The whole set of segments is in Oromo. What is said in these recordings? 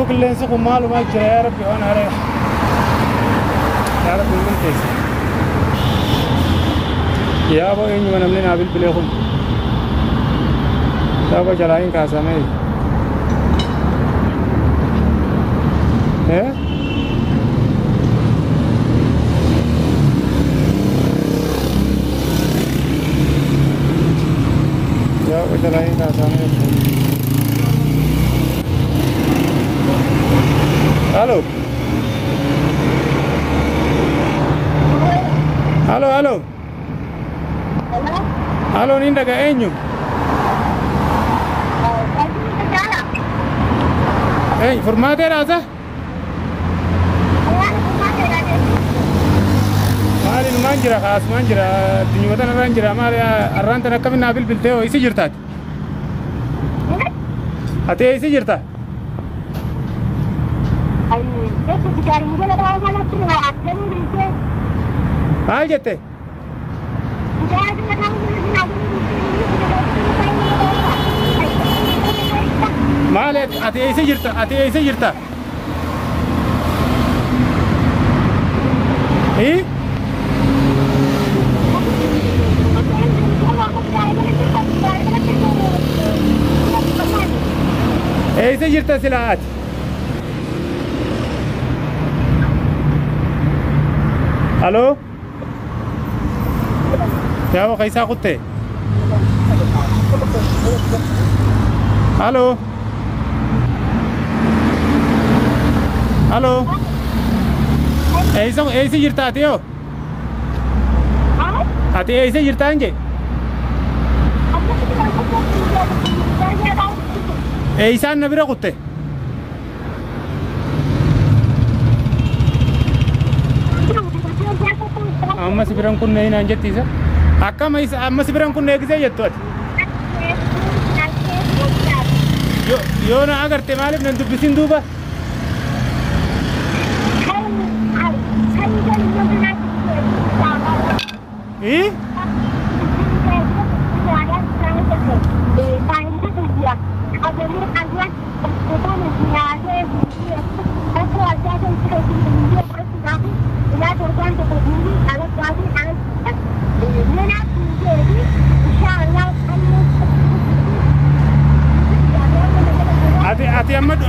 Garuu qilleensi kun maalumaa jira yaa Rabbi waan haaree. Yaa Rabbi min keessa. Yaaboo eenyuma namni naa bilbilee kun. Yaaboo jalaa hin kaasamee. Eh? Yaaboo jalaa hin kaasamee. Halo. Halo, halo. Halo, niin daga eenyu? Eenyu furmaatee dhaasa? Maali numaan jira kaasumaan jira addunyaa tanarraan jira maali arraan tan akkamiin naa bilbiltee hoo isi jirtaati? Ati isi jirta? Maal jette? Maali ati eessa jirta? Ati eessa jirta? Hii? Eessa jirta silaa ati? Halo? Yaa keessaa kutte? Halo? Halo? Eessa eessa jirta ati yoo? Ati eessa jirta anje? Eessaan na bira kutte? Amma si biran kunne naan jetti isa? Akkama isa amma si biran kunne gisee jettu ati? Yoo na agarte maaliif nan dubbisin duuba? Ii?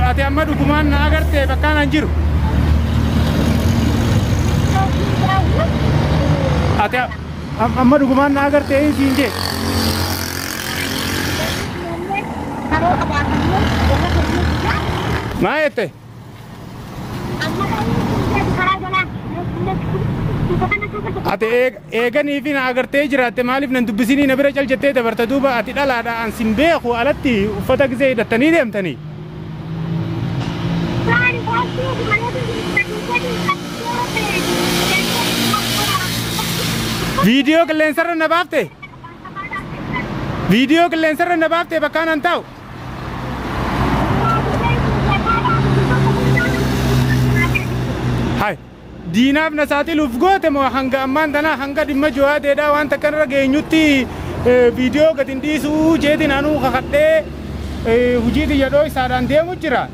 Ati amma dhugumaan na agarte bakkaan an jiru. Ati amma dhugumaan na agarte siin jee. Maa jette? Ati eeganii fi na agartee jiraatte maaliif nan dubbisinii na bira cal jettee dabarta duuba ati dhalaadha an sin beeku alatti uffata gisee hidhattanii deemtanii. Viidiyoo qilleensarra na baafte? Viidiyoo qilleensarra na baafte bakkaan an taa'u? Hai, diinaaf na saaxiluuf goote moo hanga ammaan tanaa hanga dhimma Jawaadeedhaa waan takka irra geenyutti viidiyoo gad hin dhiisuu jeetiin anuu kakadhee hojii xiyya isaadhaan deemu jira.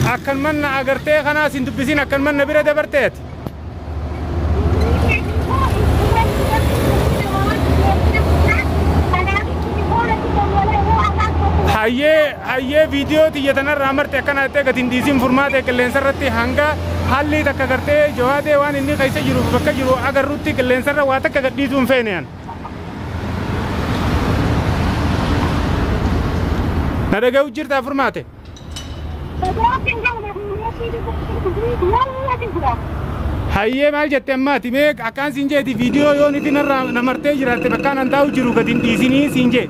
Akkan manna agartee kanaas hin dubbisin akkan manna bira dabarteet. Hayyee hayyee viidiyoo xiyya tanarraa marte akkana jettee gad hin dhiisin furmaatee qilleensarratti hanga haalli takka gartee Jawaadee waan inni keessa jiru bakka jiru agarrutti qilleensarra waa takka gad dhiisuu hin feene an. Na dhaga'u jirtaa furmaate? Hayyee maal jette ammaati mee akkaan siin jeeti viidiyoo yoo nifi narraa na martee jiraatte bakkaan an taa'u jiru gad hin dhiisinii siin jee.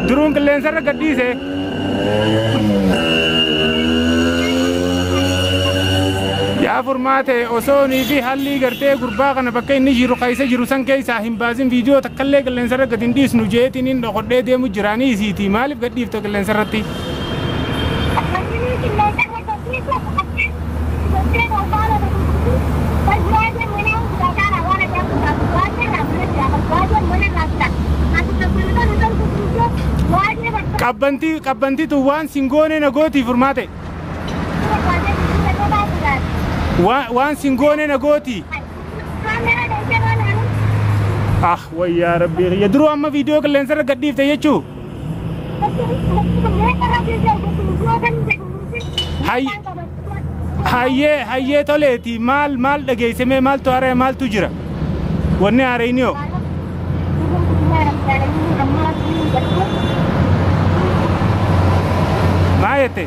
Duruun qilleensarra gad dhiise. Yaa Furmaate osoo nii fi haalli gartee gurbaa kana bakka inni jiru keessa jiru san keessaa hin baasin viidiyoo takkallee qilleensarra gad hin dhiisnu jeetiin hin dhokodhee deemu jiraanii isiiti maaliif gad dhiifta qilleensarratti? Qabbantii qabbantiitu waan singoonee na gootii Furmaate. Waan singoonee na gootii. Ah wayyaa rabbii kiyya duruu amma viidiyoo qilleensarra gad dhiifte jechuu. Hayyee hayyee toleeti maal maal dhageessemee maaltu haaree maaltu jira? Wanni haareen yoo? Maa jette?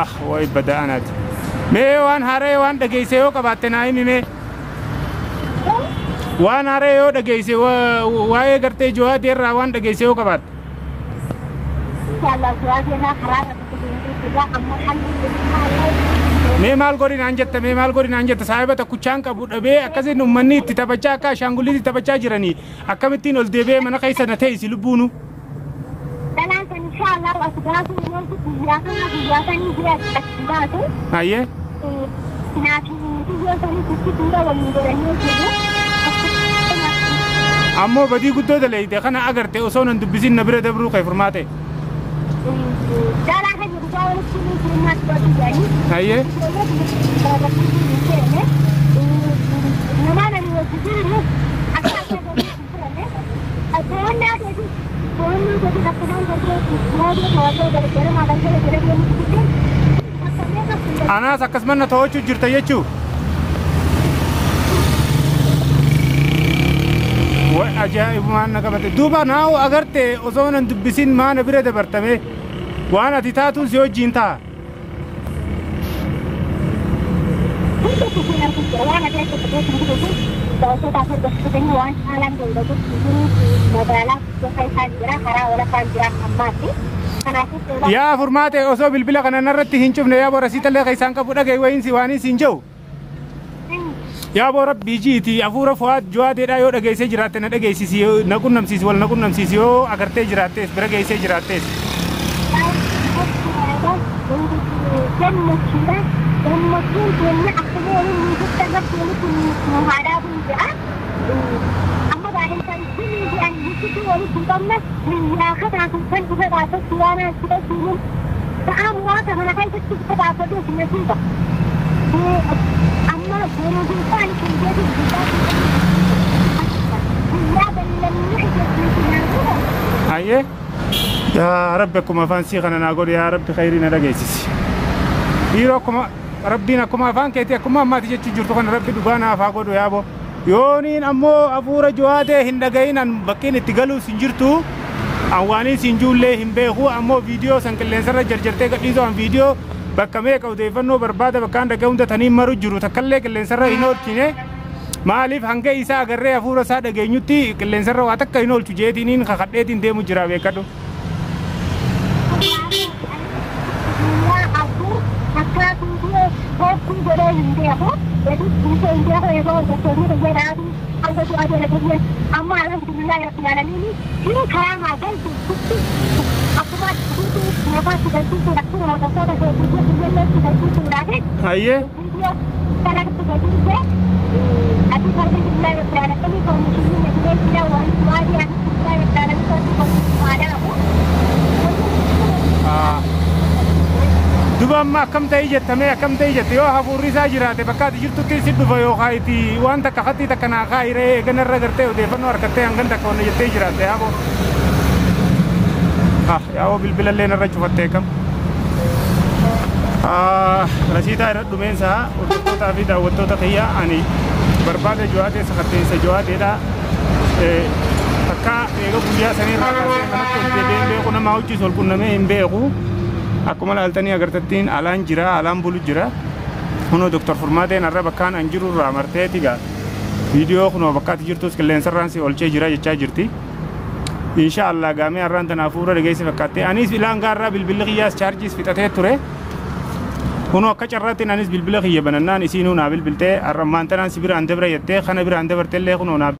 Ah way bada'anaati. Mee waan haaree waan dhageesse yoo qabaatte naa himi mee. Waan haaree yoo dhageesse waa'ee gartee Jawaadee irraa waan dhageesse yoo qabaatte. Mee maal godhi naan jette mee maal godhi naan jette saahiba tokkichaan qabu dhabee akkasiin uummanni itti taphachaa akka ashaangulliitti taphachaa jiranii akkamittiin ol deebi'ee mana keessa na teessi lubbuunu. Hayyee. Ammoo badii guddoo daleeyte kana agarte osoo nan dubbisin na bira dabruu kee Furmaate. Hayyee. Anaas akkasumas na to'achuu jirta jechuu. Way ajaa'ibumaan na qabate. Duuba naawu agarte osoo nan dubbisin maana bira dabartame waan ati taatuun si wajjin ta'a. Yaa Furmaate osoo bilbila kana narratti hin cufne yaa bora siitallee keessaan qabu dhagaye wayiinsi waan siin jiru. Yaa bora biijiiti hafuura Fuwaad Jawaadeedhaa yoo dhageessee jiraatte na dhageessisi na qunnamsiisi wal na qunnamsiisi yoo agartee jiraattees bira geessee jiraattees. Hayyee. Yaa Rabbi akkuma afaan sii kana naa godhu yaa Rabbi khayrii na dhageessisi. Dhiiroo akkuma Rabbiin akkuma afaan keetii akkuma ammaati jechuu jirtu kana Rabbi dhugaa naaf haa godhu yaa bo. Yooniin ammoo hafuura Jawaadee hin dhagahin an bakkiin itti galuus hin jirtu. An waaniin siin juullee hin beeku ammoo viidiyoo san qilleensarra jarjartee gadhiisuu an viidiyoo bakka meeqa odeeffannoo barbaada bakkaan dhaga'u hunda taniin maru jiru takkallee qilleensarra hin oolchine. Maaliif hanga isaa agarree hafuura isaa dhageenyutti qilleensarra waa takka hin oolchu jeetiniin kakadheetiin deemu jira beekadhu. Hayyee. Duba amma akkam ta'ii jettamee akkam ta'ii jette yoo hafuurri isaa jiraate bakka ati jirtutti si dhufa yookaan itti waan takka hattii takka naa kaayiree eeganarra gartee odeeffannoo harkattee hangan takka wanna jettee jiraatte yaaboo. Ah yaaboo bilbilallee narra cufattee kam. Rasiitaa irra dhumeensaa hordoftoota fi daawwattoota kiyyaa ani barbaada Jawaadee sakatteensa Jawaadeedha. Takka eega guyyaa saniirraa kaasee manatti ol deebi'ee hin beeku nama hojii ol qunnamee hin beeku. Akkuma laaltanii agartattiin alaan jira alaan bulu jira. Kunoo Doktor Furmaateen har'a bakkaan an jiru irraa marteeti gaa viidiyoo kunoo bakkaatti jirtus qilleensarraan si olchee jira jechaa jirti. Insha Allah gaamee har'aan tana hafuura dhageessi fakkaatte. Anis ilaan gaarraa bilbilli kiyyaas chaarjiis fixatee ture. Kunoo akka carraatti anis bilbila kiyya banannaan isiinuu naa bilbiltee har'ammaan tanaan si biraan dabra jettee kana biraan dabartellee kunoo naa.